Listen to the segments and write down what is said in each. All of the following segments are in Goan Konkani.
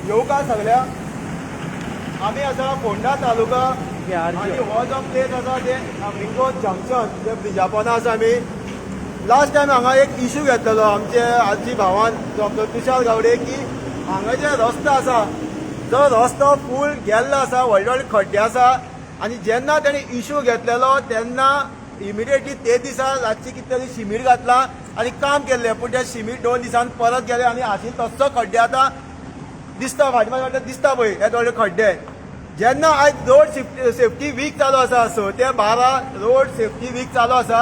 येवकार सगळ्या. आमी आसा फोंडा तालुका आनी हो जो प्लेस आसा ते रिंग रोड जंक्शन, ते ब्रिजा पोंदा आसा. आमी लास्ट टायम हांगा एक इशू घेतलेलो आमचे आजी भावान, जो आमचो तुषार गावडे, की हांगा जे रस्तो आसा जो रस्तो फूल गेल्लो आसा, व्हडले व्हडले खड्डे आसा. आनी जेन्ना तेणी इशू घेतलेलो तेन्ना इमिडिएटली ते दिसा रातची कितें तरी शिमीट घातला आनी काम केल्लें, पूण ते शिमीट 2 दिसान परत गेले आनी आशिल्ले तस्सो खड्डे आतां दिसता. फाटी म्हाज्या वाटेन दिसता पळय हे थोडे खड्डे. जेन्ना आयज रोड सेफ्टी वीक चालू आसा, 6 ते 12 रोड सेफ्टी वीक चालू आसा.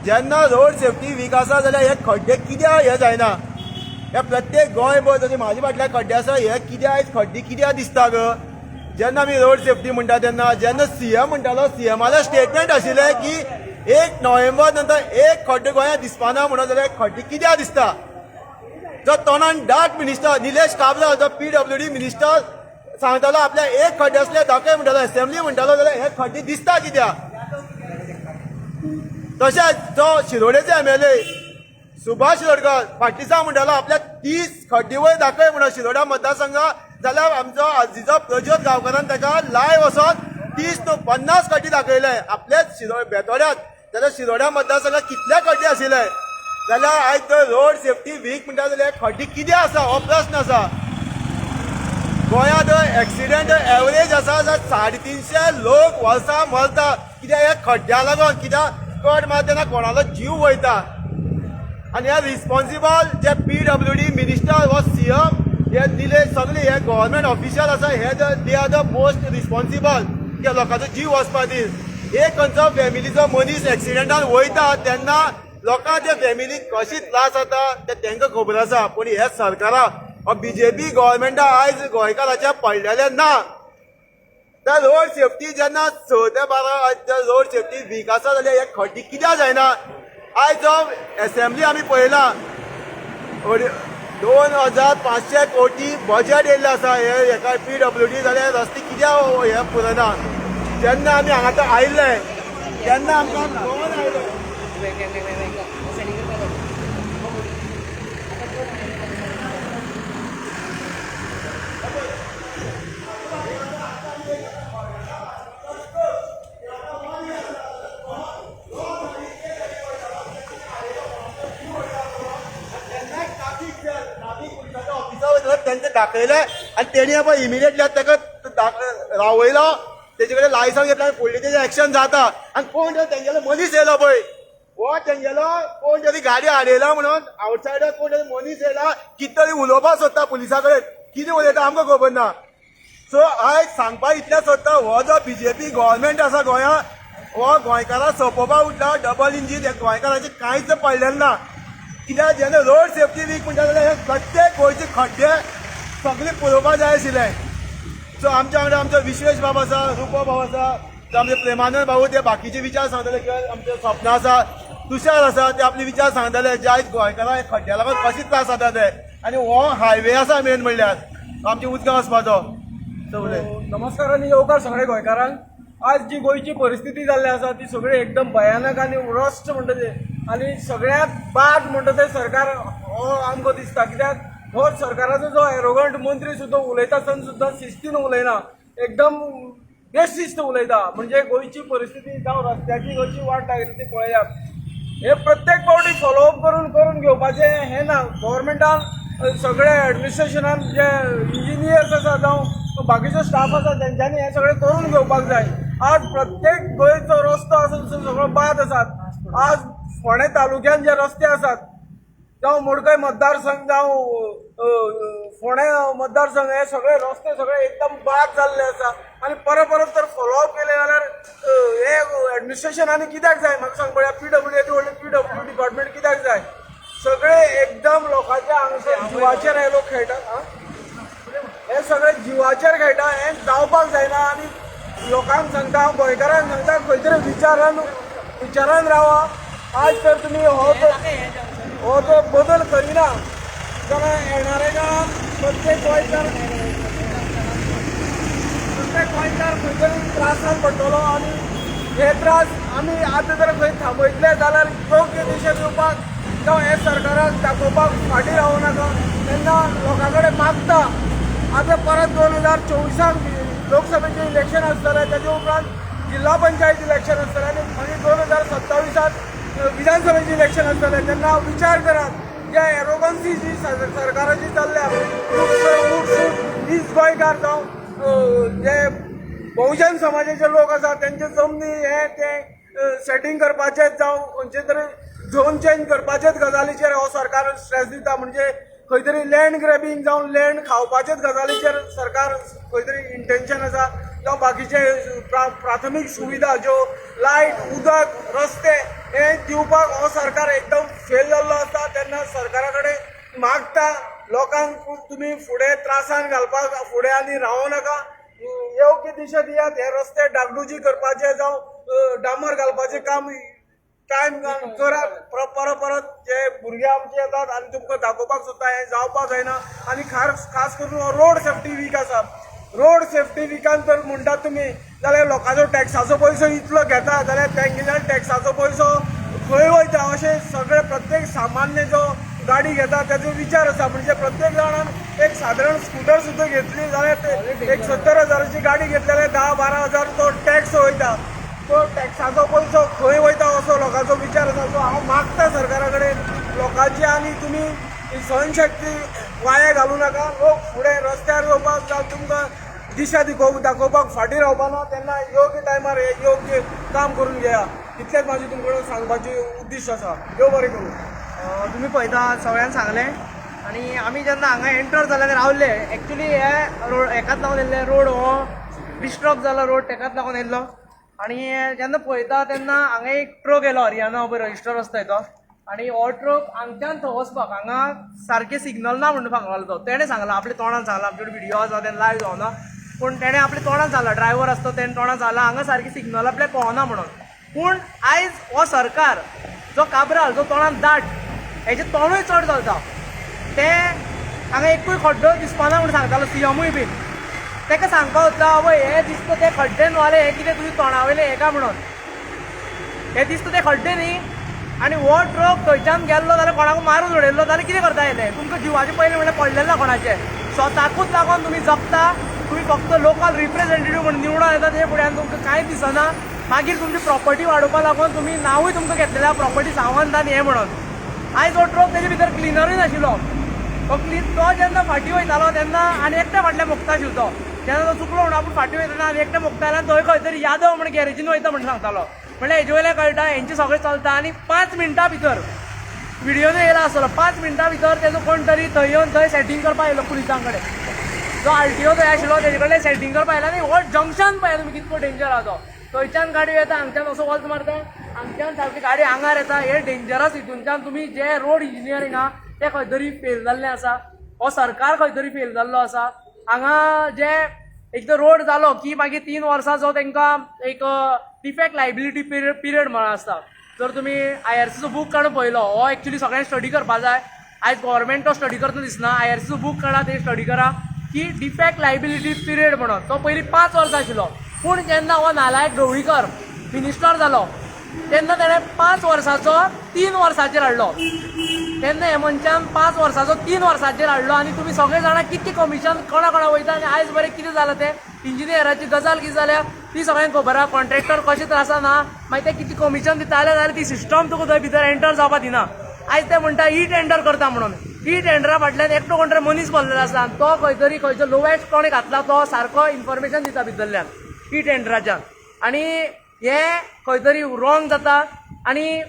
जेन्ना रोड सेफ्टी वीक आसा जाल्यार हे खड्डे कित्याक हे जायना? हे प्रत्येक गोंयभर जशें म्हाजे फाटल्यान खड्डे आसा, हे कित्याक आयज खड्डे कित्याक दिसता ग? जेन्ना आमी रोड सेफ्टी म्हणटा तेन्ना जेन्ना सीएम म्हणटालो, सीएमाले स्टेटमेंट आशिल्लें की 1 नोव्हेंबर नंतर एक खड्डे गोंयांत दिसपाना म्हणून, जाल्यार खड्डे कित्याक दिसता? जो तोंडान दाट मिनिस्टर निलेश काब्राल, जो पीडब्ल्यूडी मिनिस्टर सांगतालो आपल्या एक खड्डे आसले दाखय म्हणटालो, असेंब्ली म्हणटालो, जाल्यार हे खड्डे दिसता कित्याक? तशेंच जो शिरोडेचे एमएलए सुभाष शिरोडकर फाटल्या दिसा म्हणटालो आपल्या 30 खड्डे वयर दाखय म्हणून शिरोडा मतदारसंघा, जाल्यार आमचो आजीचो प्रज्योत गांवकारान ताका लायव्ह वचोन 30 न्हू 50 खड्डे दाखयले आपल्याच शिरो बेतोड्यात. जाल्यार शिरोड्या मतदारसंघात कितले खड्डे आशिल्ले? जाल्यार आयज जो रोड सेफ्टी वीक म्हणटा जाल्यार खड्डे कितें आसा हो प्रस्न आसा. गोंयांत एक्सिडेंट एवरेज आसा जाल्यार 350 लोक वर्सा मरता. कित्याक? ह्या खड्ड्या लागून. कित्याक कट मारता तेन्ना कोणालो जीव वयता. आनी ह्या रिस्पॉन्सिबल जे पीडब्ल्यूडी मिनिस्टर व सीएम हे दिले, सगळे हे गव्हर्मेंट ऑफिशियल आसा, हे they are the most responsible की लोकांचो जीव वचपा खातीर. एक खंयचो फॅमिलीचो मनीस एक्सिडेंटान वयता तेन्ना लोकांक त्या फॅमिलीक कशी त्रास जाता ते तांकां खबर आसा. पूण हे सरकारा बीजेपी गव्हर्मेंटा आयज गोंयकाराच्या पडलेले ना. त्या रोड सेफ्टी जेन्ना 6 ते 12 रोड सेफ्टी वीक आसा जाल्यार हे खड्डे कित्याक जायना? आयज जो एसेंब्ली आमी पळयला, 2500 कोटी बजेट येयल्लें आसा हे हेका पीडब्ल्यूडी, जाल्यार रस्ते कित्याक हे पुरना? जेन्ना आमी हांगा आतां आयिल्ले तेन्ना आमकां कळोन आयलें. ट्राफीक पुलिसाच्या ऑफिसा वयता तेंचे दाखयलें आनी तेणी पळय इमिडिएटली ताका रावयलो, तेजे कडेन लायसन्स घेतलें आनी फुडली तेजें एक्शन जाता. आनी कोण तरी तेंगेलो मनीस येयलो पळय, हो तेंगेलो कोण तरी गाडी हाडयला म्हणून आवटसायडर कोण तरी मनीस येयला, कितें तरी उलोवपाक सोदता पुलिसा कडेन. कितें उलयता आमकां खबर ना. सो आयज सांगपाक इतलें सोदता, हो जो बीजेपी गव्हर्मेंट आसा गोंयांत, हो गोंयकारां सोंपोवपाक उठला. डबल इंजीन हे गोंयकारांचें कांयच पडलेलें ना. कित्याक जेन्ना रोड सेफ्टी वीक म्हणटा जाल्यार हे प्रत्येक गोंयचे खड्डे सगळे पुरोवपाक जाय आशिल्ले. सो आमच्या वांगडा आमचो विश्वेश बाब आसा, रुपो भाऊ आसा, तो आमचे प्रेमानंद भाऊ, ते बाकीचे विचार सांगतले किंवा आमचे स्वप्न आसा, तुषार आसा, ते आपले विचार सांगतले जे आयज गोंयकारां खड्ड्या लागून कशे त्रास जाता ते. आनी हो हायवे आसा मेन म्हणल्यार आमचे उदकां वचपाचो सगळे. नमस्कार आनी येवकार सगळे गोंयकारांक. आज जी गोंयची परिस्थिती जाल्ली आसा ती सगळी एकदम भयानक आनी रस्ट म्हणटा ते आनी सगळ्यांत बाद म्हणटा ते सरकार हो आमकां दिसता. कित्याक हो सरकाराचो जो एरोगंट मंत्री सुद्दां उलयता आसतना सुद्दां शिस्तीन उलयना, एकदम बेशिस्त उलयता. म्हणजे गोंयची परिस्थिती जावं रस्त्याची कशी वाट लागली ती पळयात. हे प्रत्येक फावटी फॉलोअप करून करून घेवपाचें हें ना. गव्हर्मेंटान सगळे एडमिनिस्ट्रेशनान जे इंजिनियर्स आसा जावं बाकीचो स्टाफ आसा तेंच्यांनी हें सगळें करून घेवपाक जाय. आज प्रत्येक गोंयचो रस्तो आसा तो सगळो बाद आसात. आज फोंडें तालुक्यान जे रस्ते आसात जावं मडकय मतदारसंघ जावं फोंडें मतदारसंघ, हे सगळे रस्ते सगळे एकदम बाद जाल्ले आसा. आनी परत परत तर फॉलोअप केले जाल्यार हे एडमिनिस्ट्रेशनान कित्याक जाय म्हाका सांग पळया. पीडब्ल्यू व्हडलें पीडब्ल्यू डिपार्टमेंट कित्याक जाय? सगळे एकदम लोकांच्या हांगसर जिवाचेर हे लोक खेळटा. हे सगळे जिवाचेर खेळटा, हें जावपाक जायना. आनी लोकांक सांगता हांव, गोंयकारांक सांगता, खंय तरी विचारान विचारान रावा. आज तर तुमी हो तो बदल करिना जाल्यार येणाऱ्या काळान प्रत्येक गोंयकार खंय तरी त्रासान पडटलो. आनी हे त्रास आमी आतां जर खंय थांबयतले जाल्यार योग्य दिशेन येवपाक जावं हे सरकाराक दाखोवपाक फाटीं रावूं नाका. तेन्ना लोकां कडेन मागता. आतां परत 2024 लोकसभेचें इलेक्शन आसतलें, ताजे उपरांत जिल्हा पंचायत इलेक्शन आसतलें आनी मागीर 2027 विधानसभेचें इलेक्शन आसतलें. तेन्ना विचार करात, जे एरोगन्सी जी सरकाराची चल्ल्या, खूब हीच गोंयकार जावं जे बहुजन समाजाचे लोक आसा तेंचे जमनी हे ते सेटींग करपाचेच जावं खंयचे तरी झोन चेंज करपाचेच गजालीचेर हो सरकार स्ट्रेस दिता. म्हणजे खंय तरी लँड ग्रॅबिंग जावं लँड खावपाचेच गजालीचेर सरकार खंय तरी इंटेन्शन आसा, जावं बाकीचे प्राथमीक सुविधा ज्यो लायट, उदक, रस्ते हे दिवपाक हो सरकार एकदम फेल जाल्लो आसा. तेन्ना सरकारा कडेन मागता, लोकांक तुमी फुडें त्रासान घालपाक फुडें आनी रावो नाका, योग्य दिशा दियात. हे रस्ते डागडुजी करपाचे जावं डांबर घालपाचें काम टायम करात. परत परत जे भुरगे आमचे येतात आनी तुमकां दाखोवपाक सोदता, हें जावपाक जायना. आनी खास करून रोड सेफ्टी वीक आसा. रोड सेफ्टी विकान जर म्हणटात तुमी जाल्यार लोकांचो टॅक्साचो पयसो इतलो घेता जाल्यार तेंगेल्या टॅक्साचो पयसो खंय वयता अशें सगळे प्रत्येक सामान्य जो गाडी घेता तेजो विचार आसा. म्हणजे प्रत्येक जाणान एक सादारण स्कुटर सुद्दां घेतली जाल्यार ते एक 70 हजाराची गाडी घेतली जाल्यार 10-12 हजार तो टॅक्स वयता. तो टॅक्साचो पयसो खंय वयता असो लोकांचो विचार आसा. सो हांव मागता सरकारा कडेन, लोकांची आनी तुमी सहनशक्ती वाया घालूं नाका. लोक फुडें रस्त्यार येवपाक जावं तुमकां दिशा दाखोवपाक फाटीं रावपाना. तेन्ना योग्य टायमार हे योग्य काम करून घेया, इतलेंच म्हाजें तुमकां कडेन सांगपाचें उद्दिश्ट आसा. देव बरें करूं. तुमी पळयता, सगळ्यान सांगलें आनी आमी जेन्ना हांगा एंटर जाले आनी रावले, एक्चुली हे रोड हेकाच लागून येयल्ले, रोड हो डिस्टर्ब जाला रोड तेकाच लागून येयल्लो. आनी जेन्ना पळयता तेन्ना हांगा एक ट्रक येयलो, हरियाणा पळय रजिस्टर आसता तो, आनी हो ट्रक हांगच्यान थंय वचपाक हांगा सारकें सिग्नल ना म्हणून सांगलो तो. तेणें सांगलां, आपल्या तोंडान सांगलां. आमचे कडेन व्हिडियो आसा, तेन्ना लायव जावना, पूण तेणें आपल्या तोंडान सांगलां, ड्रायव्हर आसता तेणें तोंडान सांगलां हांगा सारकें सिग्नल आपल्याक कळना म्हणून. पूण आयज हो सरकार जो काब्राल, जो तोंडान दाट, हेजें तोंडूय चड चलता, ते हांगा एकूय खड्डो दिसपाना म्हूण सांगतालो सीएमूय बीन. ताका सांगपाक सोदता, आवय, हे दिसता ते खड्डे न्हू आरे, हे कितें तुज्या तोंडा वयले हे काय म्हणून, हे दिसता ते खड्डे न्ही. आनी हो ट्रक थंयच्यान गेल्लो जाल्यार कोणाक मारून उडयल्लो जाल्यार कितें करता येयलें? तुमकां जिवाचें पयलें म्हणल्यार पडलेलें ना कोणाचें. स्वताकूच लागून तुमी जगता. तुमी फक्त लोकल रिप्रेझेंटेटीव म्हणून निवडून येता, ते फुड्यान तुमकां कांयच दिसना. मागीर तुमची प्रॉपर्टी वाडोवपा लागून तुमी नांवूय तुमकां घेतलेलें प्रॉपर्टी सावंत आनी हें म्हणून. आयज हो ट्रक, तेजे भितर क्लिनरूय नाशिल्लो. तो क्लीन तो जेन्ना फाटीं वयतालो तेन्ना आनी एकट्या फाटल्यान मोखता आशिल्लो तो. जेन्ना तो चुकलो म्हणून आपूण फाटीं वयतना आनी एकटे मोखताले आनी थंय खंय तरी यादव म्हण गॅरेजीन वयता म्हणून सांगतालो. म्हणल्यार हेजे वयल्यान कळटा हेंचें सगळें चलता. आनी 5 मिनटां भितर, व्हिडियोन येयला आसतलो, 5 मिनटां भितर तेजो कोण तरी थंय येवन थंय सेटींग करपाक येयलो पुलिसां कडेन. जो आरटीओ थंय आशिल्लो तेजे कडेन सेटींग करपाक आयला. आनी हो जंक्शन पळय तुमी कितको डेंजर आहा तो. थंयच्यान गाडी येता, हांगच्यान असो वॉल्त मारता, हांगच्यान सारकी गाडी आंगार येता. हे डेंजरस. हितूनच्यान तुमी जे रोड इंजिनियरींग आहा ते खंय तरी फेल जाल्ले आसा. हो सरकार खंय तरी फेल जाल्लो आसा. हांगा जे एक तर रोड जालो की मागीर 3 वर्सां जो तांकां एक डिफेक्ट लायबिलिटी पिरियड म्हणून आसता. जर तुमी आयआरसीचो बूक काडून पळयलो, हो एक्चुली सगळ्यांनी स्टडी करपा जाय. आयज गोवोरमेंट तो स्टडी करता दिसना. आयआरसीचो बूक काडा, ते स्टडी करा की डिफेक्ट लायबिलिटी पिरियड म्हणून तो पयलीं 5 वर्सां आशिल्लो. पूण जेन्ना हो नालायक ढवळीकर मिनिस्टर जालो तेन्ना तेणें 5 वर्साचो 3 वर्साचेर हाडलो. तेन्ना हे मनशान 5 वर्साचो 3 वर्साचेर हाडलो. आनी तुमी सगळे जाणां कितकें कमिशन कोणा कोणा वयता. आनी आयज बरें कितें जालां तें इंजिनियराची गजाल कितें जाल्या ती सगळ्यांक खबर आहा. कॉन्ट्रॅक्टर कशें त्रासान आहा, मागीर ते कितें कमिशन दिताले जाल्यार ती सिस्टम तुका थंय भितर एंटर जावपा दिना. आयज ते म्हणटा ई टेंडर करता म्हणून. ई टेंडरा फाटल्यान एकटो कोण तरी मनीस बसलेलो आसता आनी तो खंय तरी खंयचो लोवेस्ट कोणे घातला तो सारको इन्फॉर्मेशन दिता भितरल्यान ई टेंडराच्यान. आनी हे खंय तरी रॉंग जाता. आनी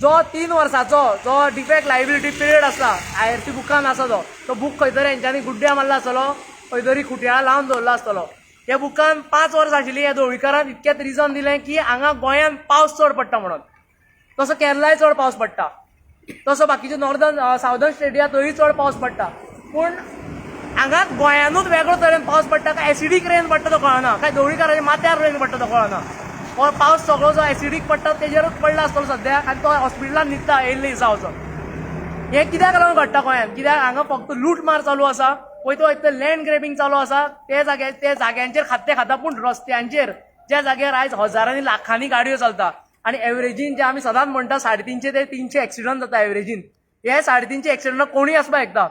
जो 3 वर्साचो जो डिफेक्ट लायबिलिटी पिरियड आसता, आयआरसी बुकान आसा तो, तो बूक खंय तरी हेंच्यांनी गुड्ड्या मारला आसतलो, खंय तरी खुटयाळा लावन दवरला आसतलो. ह्या बुकान 5 वर्सां आशिल्ली. ह्या ढवळीकारान इतकेंच रिजन दिलें की हांगा गोंयांत पावस चड पडटा म्हणून. तसो केरलाय चड पावस पडटा, तसो बाकीचे नॉर्दर्न सावदर्न स्टेटी आहा थंय चड पावस पडटा. पूण हांगा गोंयानूच वेगळो तरेन पावस पडटा काय एसिडीक रेन पडटा तो कळना, काय ढवळीकाराच्या माथ्यार रेन पडटा तो कळना. हो पावस सगळो जो एसिडीक पडटा तेजेरूच पडला आसतलो सद्या आनी तो हॉस्पिटलान न्हिदता येयल्ले दिसा वचोन. हें कित्याक लागून घडटा गोंयांत? कित्याक हांगा फक्त लूटमार चालू आसा, वयता वयता लँड ग्रेबिंग चालू आसा. ते जाग्यार ते जाग्यांचेर खाते खाता, पूण रस्त्यांचेर ज्या जाग्यार आयज हजारांनी लाखांनी गाडयो चलता आनी एवरेजीन जे आमी सदांच म्हणटा 350 ते 300 एक्सिडंट जाता एवरेजीन, हे 350 एक्सिडंट कोणूय आसपाक शकता.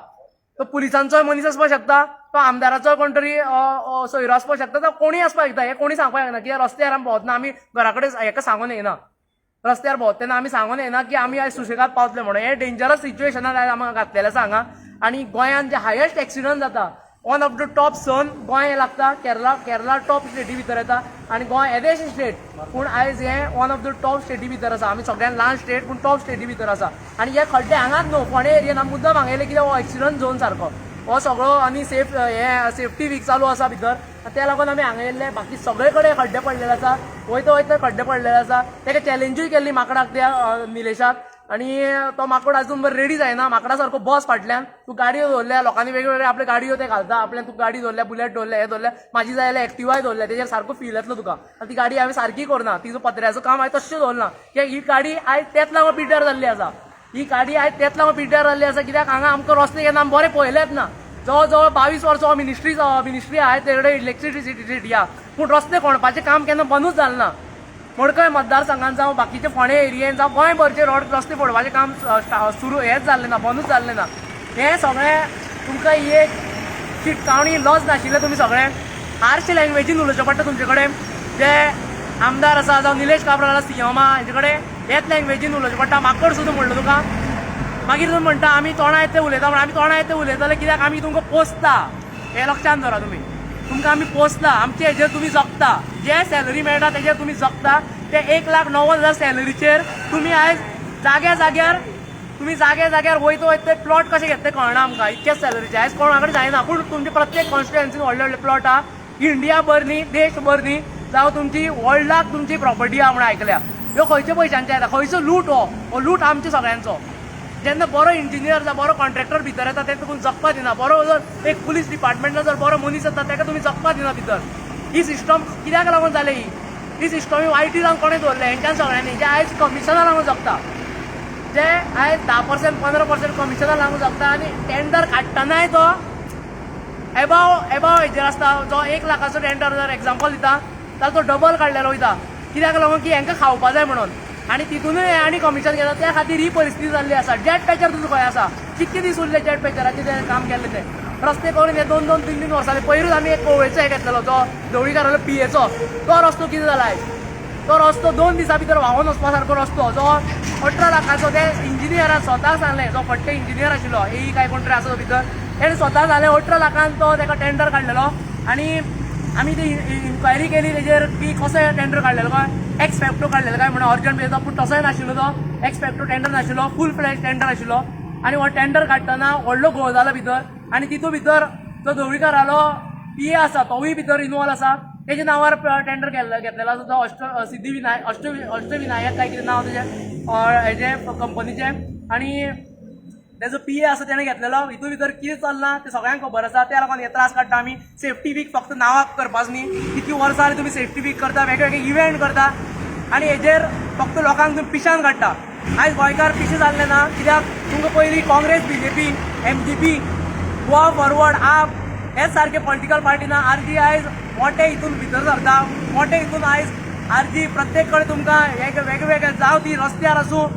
तो पुलिसांचोय मनीस आसपाक शकता, तो तो आमदाराचो कोण तरी सोयरो आसपाक शकता, जावं कोणूय आसपाक शकता. हें कोणी सांगपाक शकना, कित्याक रस्त्यार आमी भोंवतना आमी घरा कडेन हेका सांगून येना. रस्त्यार भोंवता तेन्ना आमी सांगून येना की आमी आयज सुशेगाद पावतले म्हणून. हें डेंजरस सिच्युएशनान आयज आमकां घातलेलें आसा हांगा. आनी गोंयांत जे हायेस्ट एक्सिडंट जाता, वन ऑफ the top सन गोंय लागता. केरला, केरला टॉप स्टेटी भितर येता आनी गोंय येदेशें स्टेट, पूण आयज हें वन ऑफ the top स्टेटी भितर आसा. आमी सगळ्यान ल्हान स्टेट, पूण टॉप स्टेटी भितर आसा. आनी हे खड्डे हांगाच न्हू, फोंडे एरियेन आमी मुद्दम हांगा येयले, कित्याक हो एक्सिडंट झोन सारको हो सगळो आनी सेफ हे सेफ्टी वीक चालू आसा भितर, त्या लागून आमी हांगा येयल्ले. बाकी सगळे कडेन खड्डे पडलेले आसा, वयता वयता खड्डे पडलेले आसा. तेका चॅलेंजूय केल्ली माकडाक, त्या निलेशाक, आनी तो माकोड अजून बरें रेडी जायना. माकडा सारको बस फाटल्यान. तूं गाडयो दवरल्या, लोकांनी वेगवेगळे आपले गाडयो ते घालता आपल्यान. तूं गाडी दवरल्या, बुलेट दवरल्या, हे दवरल्या, म्हाजी जाय जाल्यार एक्टिवाय दवरल्या, तेजेर सारको फील येतलो तुका. आनी ती गाडी हांवें सारकी करना, तिजो पत्र्याचो काम हांवें तश्शें दवरना, कित्याक ही गाडी आयज तेच लागून पिड्ड्यार जाल्ली आसा. ही गाडी आयज तेच लागून पिड्ड्यार जाल्ली आसा, कित्याक हांगा आमकां रस्ते केन्ना आमी बरें पळयलेच ना. जवळ जवळ 22 वर्सां मिनिस्ट्री मिनिस्ट्री आहाय, ते कडेन इलेक्ट्रिसिटी आहा, पूण रस्ते खणपाचें काम केन्ना बंदूच जालें ना. मडकय मतदारसंघात जावं, बाकीचे फोंडे एरियेन जावं, गोंयभरचे रोड रस्ते फोडपाचें काम सुरू हेंच जाल्लें ना, बंदूच जाल्लें ना. हें सगळें तुमकां ही एक शिटकावणी. लज नाशिल्लें तुमी सगळें हार्श लँग्वेजीन उलोवचें पडटा तुमचे कडेन. जे आमदार आसा, जावं निलेश काब्राल आसा, सीएम आहा, हेजे कडेन हेच लँग्वेजीन उलोवचें पडटा. माकड सुद्दां म्हणलो तुका. मागीर तुमी म्हणटा आमी तोंडा येते उलयता म्हण. आमी तोंडा येते उलयतले, कित्याक आमी तुमकां पोसता हें लक्षांत दवरा तुमी. तुमकां आमी पोसता, आमचे हेजेर तुमी जगता. जे सॅलरी मेळटा तेजेर तुमी जगता. ते 1,90,000 सॅलरीचेर तुमी आयज जाग्या जाग्यार, तुमी जाग्या जाग्यार वयता वयता ते प्लॉट कशे घेतले कळना आमकां. इतकेच सॅलरीचे आयज कोणा कडेन जायना, पूण तुमचे प्रत्येक कॉन्स्टिट्युएन्सीन व्हडले व्हडले प्लॉट आहा. इंडिया भर न्ही, देश भर न्ही, जावं तुमची वर्ल्डाक तुमची प्रॉपर्टी आहा म्हूण आयकल्या. ह्यो खंयच्या पयशांचे येता? खंयचो लूट हो? हो लूट आमच्या सगळ्यांचो. जेन्ना बरो इंजिनियर जावं बरो कॉन्ट्रॅक्टर भितर येता, तेका तुमी जगपा दिना. बरो जर एक पुलीस डिपार्टमेंटान जर बरो मनीस येता, तेका तुमी जगपा दिना भितर. ही सिस्टम कित्याक लागून जाली? ही ही सिस्टम ही वायटी जावन कोणें दवरलें? हेंच्यान सगळ्यांनी, जे आयज कमिशना लागून जगता, जे आयज 10%, 15% कमिशना लागून जगता. आनी टेंडर काडटनाय तो एबाव एबाव हेजेर आसता. जो 1 लाखाचो टेंडर जर एग्जाम्पल दिता जाल्यार तो डबल काडलेलो वयता, कित्याक लागून की हेंकां खावपा जाय म्हणून. आनी तितूनय हे आनी कमिशन घेता. त्या खातीर ही परिस्थिती जाल्ली आसा. जेट पॅचर तुजो खंय आसा? कितके दीस उरले जेट पॅचराचे ते काम केल्ले ते रस्ते करून? हे दोन दोन तीन तीन वर्सांनी. पयरूच आमी एक कोवळेचो हे घेतलेलो, जो ढवळीकारालो पियेचो तो रस्तो कितें जाला आयज? तो रस्तो 2 दिसां भितर व्हांवून वचपा सारको रस्तो, जो 18 लाखाचो. ते इंजिनियरान स्वता सांगलें, जो फट्टे इंजिनियर आशिल्लो, ए काय कोण तरी आसा तो भितर, तेणें स्वता सांगलें, 18 लाखान तो ताका टेंडर काडलेलो. आनी आमी ती इन्क्वायरी केली तेजेर की कसो टेंडर काडलेलो काय, एक्स फॅक्टो काडलेलो काय म्हणून, अर्जंट बी. पूण तसोय नाशिल्लो तो, एक्स फॅक्टो टेंडर नाशिल्लो, फूल फ्लॅज टेंडर आशिल्लो. आनी हो टेंडर काडटना व्हडलो घोळ जाला भितर. आनी तितू भितर जो ढवळीकारालो पी ए आसा, तोवूय भितर इनवॉल्व आसा. तेच्या नांवार टेंडर केल्लो घेतलेलो आसा. तो अष्ट सिद्धिविनायक, अष्टविनायक काय कितें नांव तेजें, हेजें कंपनीचें, आनी तेजो पी ए आसा, तेणें घेतलेलो. हितून भितर कितें चल्लां तें सगळ्यांक खबर आसा. त्या लागून हे त्रास काडटा आमी. सेफ्टी वीक फक्त नांवाक करपाच न्ही. कितली वर्सां जालीं तुमी सेफ्टी वीक करता, वेगवेगळे इव्हेंट करता आनी हेजेर फक्त लोकांक तुमी पिशान काडटा. आयज गोंयकार पिशे जाल्ले ना, कित्याक तुमकां पयलीं Congress, BJP, MGP, Goa forward, आप हेच सारके पॉलिटिकल पार्टी ना. आरजी आयज मोठे हितून भितर सरता, मोठे हितून आयज आरजी प्रत्येक कडेन तुमकां वेगवेगळे, जावं ती रस्त्यार आसूं,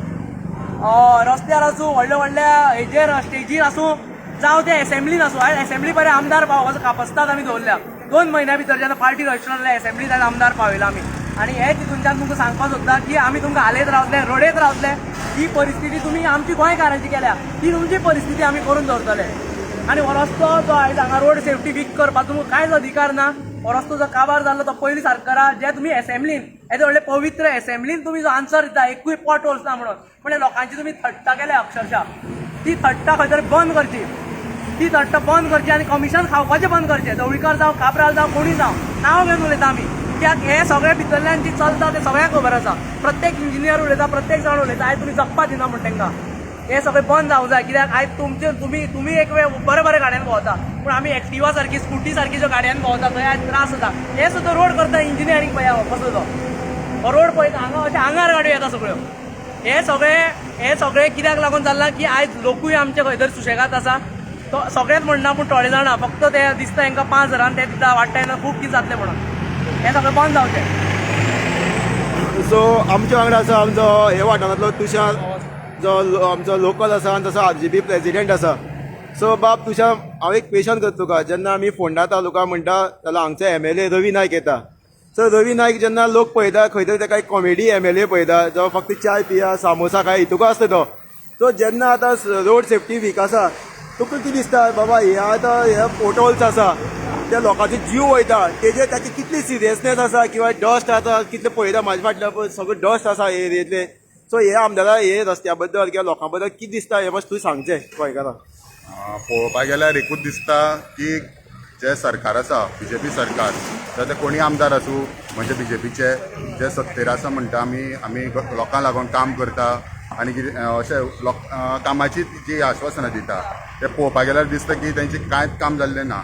रस्त्यार आसूं, व्हडल्या व्हडल्या हेजेर स्टेजीर आसूं, जावं ते एसेंब्लीन आसूं. आयज एसेंब्ली बरें आमदार पावपाचो कापस्ताद आमी दवरल्या. 2 म्हयन्या भितर जेन्ना पार्टी रजिस्टर जाल्या, एसेंब्लीत आयज आमदार पावयला आमी. आनी हे तितूनच्यान तुमकां सांगपाक सोदता की आमी तुमकां हालयत रावतले, रडयत रावतले. ही परिस्थिती तुमी आमची गोंयकारांची केल्या, ती तुमची परिस्थिती आमी करून दवरतले. आनी हो रस्तो जो आयज हांगा रोड सेफ्टी वीक करपाक तुमकां कांयच अधिकार ना. हो रस्तो जो काबार जाल्लो तो पयलीं सारको करा. जे तुमी एसेंब्लीन, येदे व्हडले पवित्र एसेंब्लीन तुमी जो आन्सर दिता एकूय पॉट होल्स ना म्हणून, म्हणजे लोकांची तुमी थट्टा केल्या अक्षरशः. ती थट्टा खंय तरी बंद करची, ती थट्टा बंद करची आनी कमिशन खावपाचें बंद करचें. ढवळीकर जावं, काब्राल जावं, कोणी जावं, नांव घेवन उलयता आमी, कित्याक हे सगळे भितरल्यान जी चलता तें सगळ्यांक खबर आसा. प्रत्येक इंजिनियर उलयता, प्रत्येक जाण उलयता, आयज तुमी जगपा दिना म्हण तांकां. हे सगळें बंद जावंक जाय, कित्याक आयज तुमचे तुमी तुमी एक वेळ बरे बरे गाडयान भोंवता, पूण आमी एक्टिवा सारकी, स्कुटी सारकी ज्यो गाडयान भोंवता थंय आयज त्रास जाता. हे सुद्दां रोड करता इंजिनियरींग पळया, हो कसो तो हो रोड पळयता, हांगा अशें आंगार गाडयो येता सगळ्यो. हे सगळे कित्याक लागून चल्लां की आयज लोकूय आमचे खंय तरी सुशेगाद आसा. तो सगळेच म्हणना, पूण थोडे जाणां फक्त ते दिसता हेंकां 5 हजारान ते दिता, वाडटा तेन्ना खूब कितें जातलें म्हणून. हें सगळें बंद जावचें. सो आमच्या वांगडा आसा आमचो हे वाठारांतलो तुषार, जो आमचो लोकल आसा आनी तसो आरजीपी प्रेसिडेंट आसा. सो बाब तुज्या हांव एक क्वेशन करता तुका. जेन्ना आमी फोंडा तालुका म्हणटा जाल्यार हांगचे एमएलए रवी नायक येता. सो रवी नायक जेन्ना लोक पळयता खंय तरी ताका एक कॉमेडी एमएलए पळयता, जो फक्त चाय पिया सामोसा खाय हितूक आसता तो. सो जेन्ना आतां रोड सेफ्टी वीक आसा, तुका कितें दिसता बाबा हे आतां हे पोटहोल्स आसा त्या लोकांचो जीव वयता, तेजेर ताची कितली सिरियसनेस आसा किंवा डस्ट आसा कितले पळयता म्हाज्या फाटल्यान पळय सगळें डस्ट आसा एरियेंतले. सो हे आमदारा हे रस्त्या बद्दल किंवा लोकां बद्दल कितें दिसता हें मातशें तुवें सांगचें गोंयकारांक. पळोवपाक गेल्यार एकूच दिसता की जे सरकार आसा बीजेपी सरकार, जाल्यार ते कोणीय आमदार आसूं, म्हणजे बीजेपीचे जे सत्तेर आसा म्हणटा आमी आमी लोकांक लागून काम करता आनी कितें अशें लोक कामाची जी आश्वासनां दिता ते पळोवपाक गेल्यार दिसता की तेंचें कांयच काम जाल्लें ना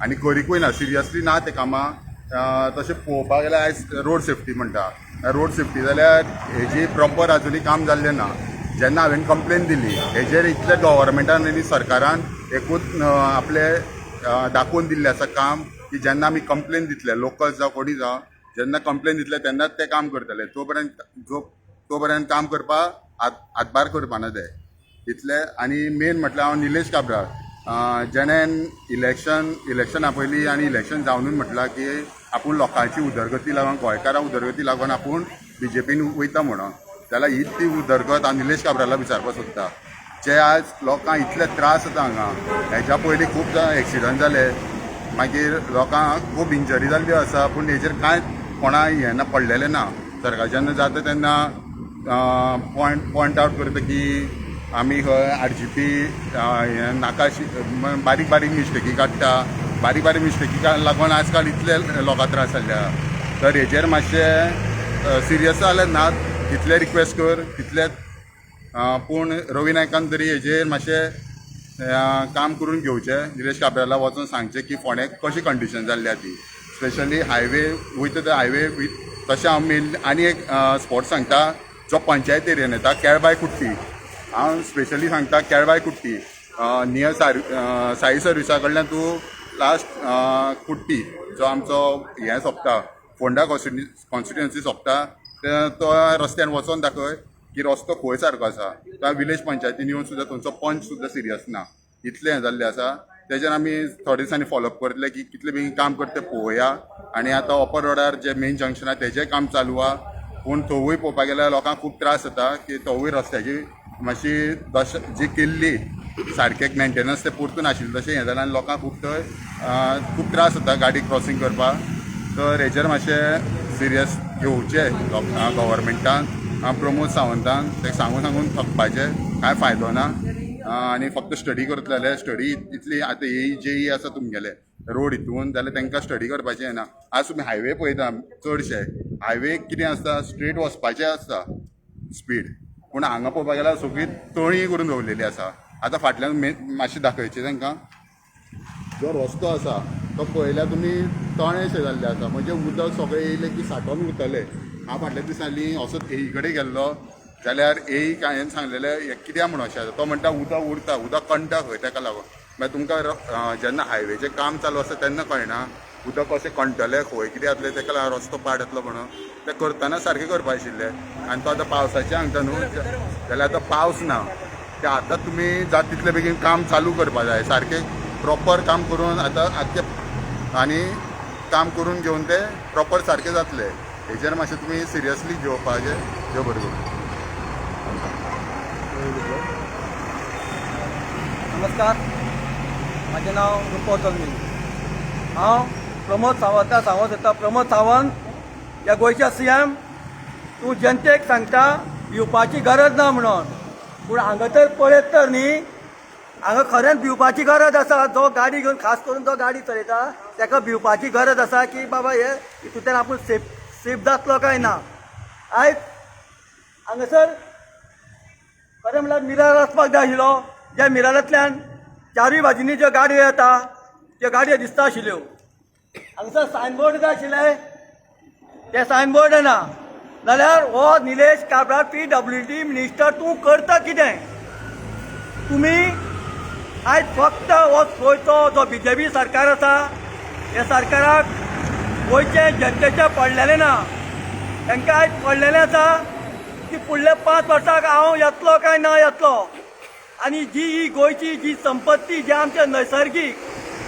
आनी करिकूय ना, सिरियसली ना ते कामां. तशें पळोवपाक गेल्यार आयज रोड सेफ्टी म्हणटा, रोड सेफ्टी जाल्यार हेजी प्रॉपर आजुनूय काम जाल्लें ना. जेन्ना हांवें कंप्लेन दिली हेजेर इतले गव्हर्मेंटान आनी सरकारान एकूच आपलें दाखोवन दिल्लें आसा काम की जेन्ना आमी कंप्लेन दितले लोकल जावं कोणी जावं, जेन्ना कंप्लेन दितले तेन्नाच ते काम करतले, तो पर्यंत काम करपाक हातभार करपाना ते इतले. आनी मेन म्हटल्यार हांव निलेश काब्राल, जेणें इलेक्शना पयलीं आनी इलेक्शन जावनूय म्हटलां की आपूण लोकांची उदरगती लागून, गोंयकारां उदरगती लागून आपूण बीजेपीन वयता म्हणून, जाल्यार हीच ती उदरगत हांव निलेश काब्राला विचारपाक सोदता. जे आज लोकांक इतले त्रास जाता हांगा, हेच्या पयलीं खूब जाण एक्सिडंट जाले, मागीर लोकांक खूब इंजरी जाल्ल्यो आसा, पूण हेजेर कांय कोणा हें ना पडलेलें ना. सरकार जेन्ना जाता तेन्ना पॉयंट आवट करता की आमी खंय आरजीपी हें नाका बारीक बारीक मिस्टेकी काडटा, बारीक बारीक मिस्टेकी लागून आजकाल इतले लोकांक त्रास जाल्ले आहा. तर हेजेर मातशें सिरियस जाल्यार ना तितलें रिक्वेस्ट कर तितलें, पूण रवी नायकान तरी हेजेर मातशें काम करून घेवचें. निलेश काब्राला वचून सांगचें की फोंड्याक कशी कंडिशन जाल्ली आहा ती, स्पेशली हायवे वयता ते हायवे. तशें हांव मेन आनी एक स्पॉट सांगता जो पंचायत एरियन येता केळबाय कुट्टी, हांव स्पेशली सांगता केळबाय कुट्टी नियर साई सर्विसा कडल्यान तूं लास्ट कुट्टी जो आमचो हें सोंपता फोंडा कॉन्स्टिट्युएन्सी सोंपता तो रस्त्यान वचोन दाखय की रस्तो खंय सारको आसा. त्या विलेज पंचायतीन येवन सुद्दां थंयचो पंच सुद्दां सिरियस ना, इतलें हें जाल्लें आसा. तेजेर आमी थोडे दिसांनी फॉलोअप करतले की कितले बेगीन काम करता तें पळोवया. आनी आतां अपर रोडार जे मेन जंक्शन आहा तेजें काम चालू आहा, पूण थंयूय पळोवपाक गेल्यार लोकांक खूब त्रास जाता की थंयूय रस्त्याची मातशी दशा जी केल्ली सारकें मेंटेनन्स तें परतून आशिल्लें तशें हें जालें आनी लोकांक खूब थंय खूब त्रास जाता गाडी क्रॉसींग करपाक. तर हेजेर मातशें सिरियस घेवचें गव्हर्मेंटान, प्रमोद सावंतान ते सांगून सांगून थकपाचें कांय फायदो ना. आनी फक्त स्टडी करतले जाल्यार स्टडी इतली आतां ही जेई आसा तुमगेले रोड हितून जाल्यार तांकां स्टडी करपाचें ना. आज तुमी हायवे पळयता चडशे हायवे कितें आसता स्ट्रेट वचपाचें आसता स्पीड, पूण हांगा पळोवपाक गेल्यार सगळी तळी करून दवरलेली आसा. आतां फाटल्यान मातशें दाखयचें तांकां जो रस्तो आसा तो पळयल्यार तुमी तळेशें जाल्लें आसा, म्हणजे उदक सगळें येयलें की सांठोन उरतलें. हांव फाटल्या दिसांनी असो एई कडेन गेल्लो जाल्यार एईक हांवें सांगलेलें हें कित्याक म्हणून अशें जाता, तो म्हणटा उदक उरता, उदक कणटा खंय ताका लागून. मागीर तुमकां जेन्ना हायवेचें काम चालू आसता तेन्ना कळना उदक कशें कणटलें खंय कितें जातलें, ताका लागून रस्तो पाड जातलो म्हणून तें करतना सारकें करपा आशिल्लें. आनी तो आतां पावसाचें सांगता न्हू, जाल्यार आतां पावस ना, ते आतां तुमी जाता तितले बेगीन काम चालू करपा जाय, सारकें प्रॉपर काम करून आतां आख्खें आनी काम करून घेवन ते प्रॉपर सारकें जातलें. हेजेर मातशें तुमी सिरियसली घेवपाचें. देव बरें करूं. नमस्कार, म्हाजें नांव रुपो चलमी. हांव प्रमोद सावंता सांगूंक सोदता. प्रमोद सावंत ह्या गोंयच्या सीएम, तूं जनतेक सांगता भिवपाची गरज ना म्हणून, पूण हांगा तर पळयत तर न्ही हांगा खरेंच भिवपाची गरज आसा. जो गाडी घेवन खास करून जो गाडी चलयता ताका भिवपाची गरज आसा की बाबा हे हितूंतल्यान आपूण सेफ जातलो काय ना. आयज हांगासर खरें म्हणल्यार मिरर आसपाक जाय आशिल्लो, ज्या मिररांतल्यान चारूय बाजूंनी ज्यो गाडयो येता त्यो गाडयो दिसता आशिल्ल्यो. हांगासर सायनबोर्ड जाय आशिल्ले, ते सायनबोर्ड ना. जाल्यार हो निलेश काब्राल पीडब्ल्यूडी मिनिस्टर तूं करता कितें? तुमी आयज फक्त हो गोंयचो जो बीजेपी सरकार आसा ह्या सरकाराक गोंयचे जनतेचें पडलेलें ना. तांकां आयज पडलेलें आसा की फुडल्या 5 वर्साक हांव येतलो काय ना येतलो. आनी जी ही गोंयची जी संपत्ती जी आमच्या नैसर्गीक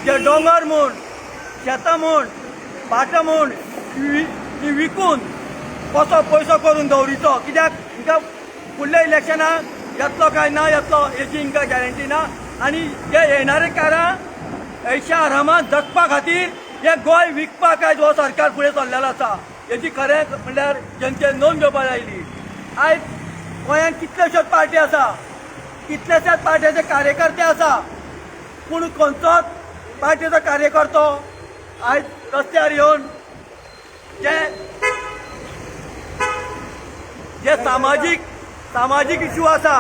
जे दोंगर म्हूण, शेतां म्हूण, भाटां म्हूण ही विकून कसो पयसो करून दवरितो. कित्याक हिंका फुडल्या इलेक्शनाक येतलो काय ना येतलो हेची हिंका गॅरंटी ना. आनी जे येणारे काळां ऐशा आरामात जगपा खातीर हे गोंय विकपाक आयज हो सरकार फुडें सरलेलो आसा, हेची खरें म्हणल्यार जनतेन नोंद घेवपाक आयली. आयज गोंयांत कितल्योश्योच पार्टी आसा, कितल्याश्याच पार्ट्याचे कार्यकर्ते आसा, पूण खंयचोच पार्टीचो कार्यकर्तो आयज रस्त्यार येवन जे जे सामाजीक सामाजीक इशू आसा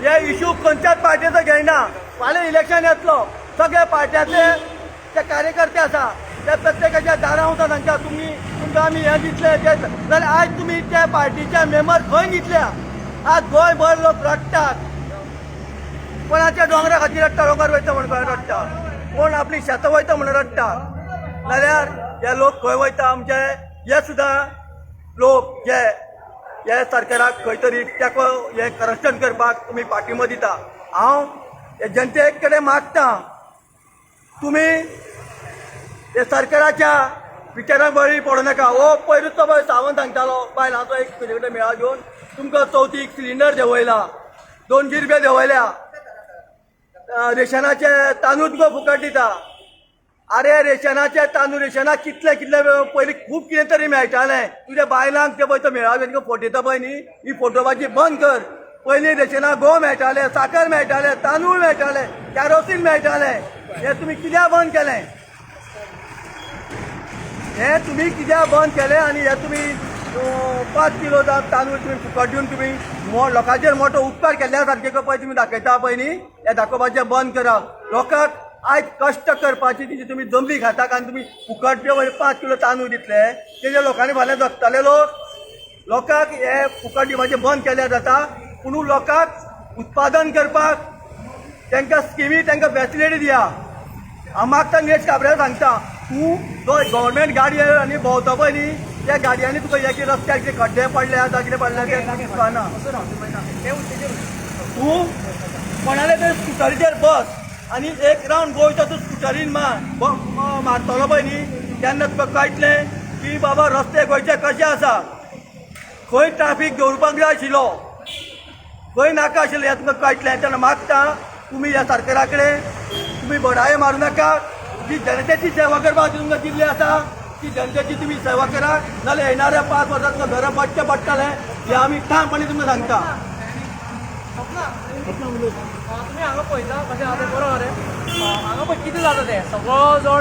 हे इशू खंयच्याच पार्टीचो घेयना. फाल्यां इलेक्शन येतलो, सगळ्या पार्ट्यांतले जे कार्यकर्ते आसा ते प्रत्येकाच्या दारां वता तांच्या, तुमी तुमकां आमी हें दितले ते. जाल्यार आयज तुमी त्या पार्टीच्या मेंबर खंय दितल्या? आज गोंयभर लोक रडटात, कोणाच्या दोंगरा खातीर रडटा, दोंगर वयता म्हण रडटा, कोण आपली शेतां वयता म्हणून रडटा. जाल्यार हे लोक खंय वयता? आमचे हे सुद्दां लोक जे हे सरकाराक खंय तरी तेको हे करप्शन करपाक तुमी पाठिंबो दिता. हांव हे जनते कडेन मागता, तुमी हे सरकाराच्या विचारांक बळी पडूं नाका. हो पयरूच तो पळय सावंत सांगतालो बायलांचो एक तुजे कडेन मेळा घेवन तुमकां चवथीक सिलिंडर देंवयला, 200 रुपया देंवयल्या, रेशनाचे तांदूळ तुमकां फुकट दिता. अरे रेशनाचे तांदूळ, रेशनाक कितले कितले पयलीं खूब कितें तरी मेळटालें. तुज्या बायलांक ते पळय तो मेळावे तुका फोटो येता पळय न्ही, ही फोटोबाजी बंद कर. पयलीं रेशनाक गोंव मेळटाले, साकर मेळटाले, तांदूळ मेळटाले, कॅरोसीन मेळटाले. हे तुमी कित्याक बंद केलें? हे तुमी कित्याक बंद केलें? आनी हे तुमी 5 किलो तांदूळ तुमी फुकट दिवन तुमी लोकांचेर मोठो उपकार केल्ल्या सारके पळय तुमी दाखयता पळय न्ही, हे दाखोवपाचें बंद करा. लोकांक आयज कश्ट करपाची तिची तुमी जमनी खाता आनी तुमी फुकट 5 किलो तांदूळ दितले, तेजे लोकांनी फाल्यां जगतले लोक. लोकांक हे फुकट दिवपाचें बंद केल्यार जाता, पूण लोकांक उत्पादन करपाक तांकां स्किमी, तांकां फॅसिलिटी दिया. हांव मागता निलेश काब्राल सांगता, तूं जो गव्हर्मेंट गाडी आनी भोंवता पळय न्ही, त्या गाडयांनी तुका हे कितें रस्त्यार कितें खड्डे पडल्या जावं कितें पडल्या तें कळना. तूं कोणाले तरी स्कुटरीचेर बस आनी एक रावंड गोंयचो तूं स्कुटरीन मारतलो पळय न्ही, तेन्ना तुका कळटलें की बाबा रस्ते गोंयचे कशे आसा, खंय ट्राफीक दवरपाक जाय आशिल्लो, खंय नाका आशिल्लें, हें तुमकां कळटलें. तेन्ना मागता तुमी ह्या सरकारा कडेन तुमी बडाय मारूं नाका. जी जनतेची सेवा करपाक तुमकां दिल्ली आसा ती जनतेची तुमी सेवा करा, नाजाल्यार येणाऱ्या 5 वर्सां तुमकां घरां पडचें पडटलें, हें आमी ठामपणी तुमकां सांगता. तुमी हांगा पळयता कशें आसा तें बरो रे. हांगा पळय कितें जाता तें सगळो जो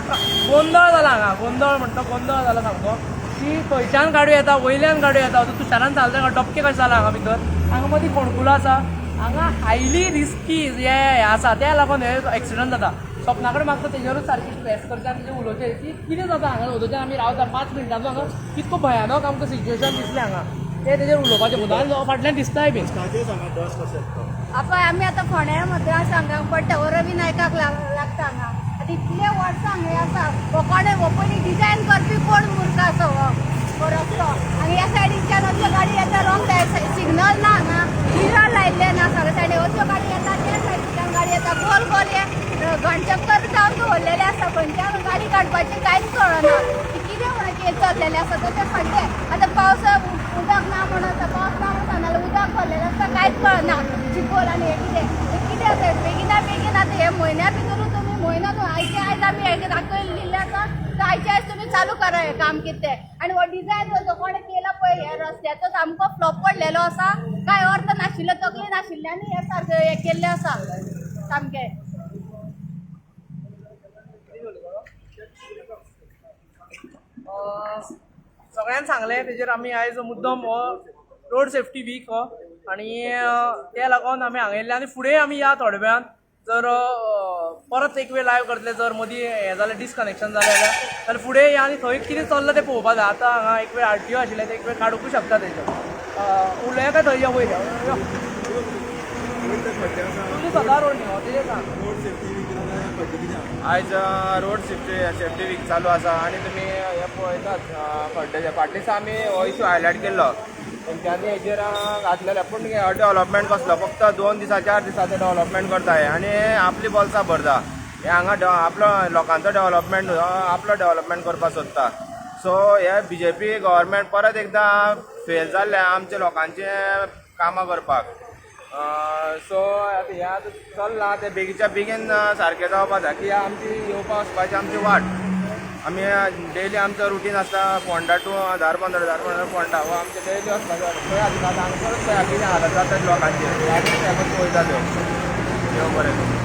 गोंदळ जाला हांगा, गोंदळ म्हणटा गोंदळ जाला सामको, की खंयच्यान गाडयो येता, वयल्यान गाडयो येता. तूं तुशारान चलता डबके कशें जाला हांगा भितर. हांगा मदीं फोंडकुलां आसा, हांगा हायली रिस्की हें आसा, त्या लागून हे एक्सिडंट जाता. स्वप्ना कडेन मागता तेजेरूच सारकी स्ट्रेस करचें आनी तेजेर उलोवचें की कितें जाता हांगा. उदोवचें आमी रावता 5 मिनटांचो हांगा कितको भयानक आमकां सिच्युएशन दिसलें हांगा, तें तेजेर उलोवपाचें मुद्दाम फाटल्यान दिसताय बीन. आपय आमी आतां फोंड्या मतदारसंघाक पडटा, हो रवी नायकाक लागता हांगा. आतां इतले वर्सां हांगा आसा, हो कोणें हो पयलीं डिजायन करपी कोण मूर्ख आसा हो रस्तो. आनी ह्या सायडीनच्यान अश्यो गाडी येता, रॉंग सिग्नल ना हांगा, मिरर लायिल्ले ना सगळे सायडीन, अश्यो गाडी येता, त्या सायडीच्यान गाडी येता, गोल गोल हे घणचक्कर जावन दवरलेले आसा, खंयच्यान गाडी काडपाची कांयच कळना कितें म्हणून चल्लेलें आसा. तशें खड्डे आतां पावस उदक ना म्हणून आसा, पावस ना म्हणून नाल्यार उदक भरलेलें आसता, कांयच कळना चिखोल आनी हें कितें हें कितें आसा. बेगिना बेगीन आतां हे म्हयन्या भितरूच तुमी म्हयनो आयचे आयज आमी हें दाखयलें आसा, तर आयचे आयज तुमी चालू करा हें काम कितें तें. आनी हो डिजायन जो कोणें केला पळय ह्या रस्त्याचो सामको फ्लॉप पडलेलो आसा, कांय अर्थ नाशिल्लो, तकली नाशिल्ल्यान हें सारकें हें केल्लें आसा सामकें. सगळ्यान सांगलें तेजेर आमी आयज मुद्दम हो रोड सेफ्टी वीक हो, आनी ते लागून आमी हांगा येयल्ले. आनी फुडें आमी या थोड्या वेळान जर परत एक वेळ लायव करतले, जर मदीं हें जालें डिसकनेक्शन जालें जाल्यार फुडें या आनी थंय कितें चल्लां तें पळोवपा जाय. आतां हांगा एक वेळ आरटीओ आशिल्लें ते एक वेळ काडुंकूय शकता तेजेर. उलया काय थंय या वयर यो तुमचो सदां रोड न्ही हो तेजेर सांग. आयज रोड सेफ्टी वीक चालू आसा आनी तुमी हे पळयतात खड्डे. फाटल्या दिसा आमी हो इशू हायलायट केल्लो तेंच्यांनी हेजेर घातलेलें. पूण डेवलपमेंट कसलो, फक्त 2 दिसा 4 दिसाचें डेवलपमेंट करता हे आनी आपली बोल्सां भरता. हे हांगा आपलो लोकांचो डेवलपमेंट, आपलो डेवलपमेंट करपाक सोदता. सो हे बीजेपी गव्हर्मेंट परत एकदां फेल जाल्लें आमच्या लोकांचें कामां करपाक. सो आतां हें आतां चल्लां तें बेगीच्या बेगीन सारकें जावपा जाय की आमची येवपा वचपाची आमची वाट. आमी डेली आमचो रुटीन आसता फोंडा टू धारबांदोडा, धारबांदोडा फोंडा, हो आमचें डेली वचपाचें वाट. खंय आतां हांगासरूच पळया कितें हालत जाता लोकांचे, पळयता त्यो. देव बरें करूं.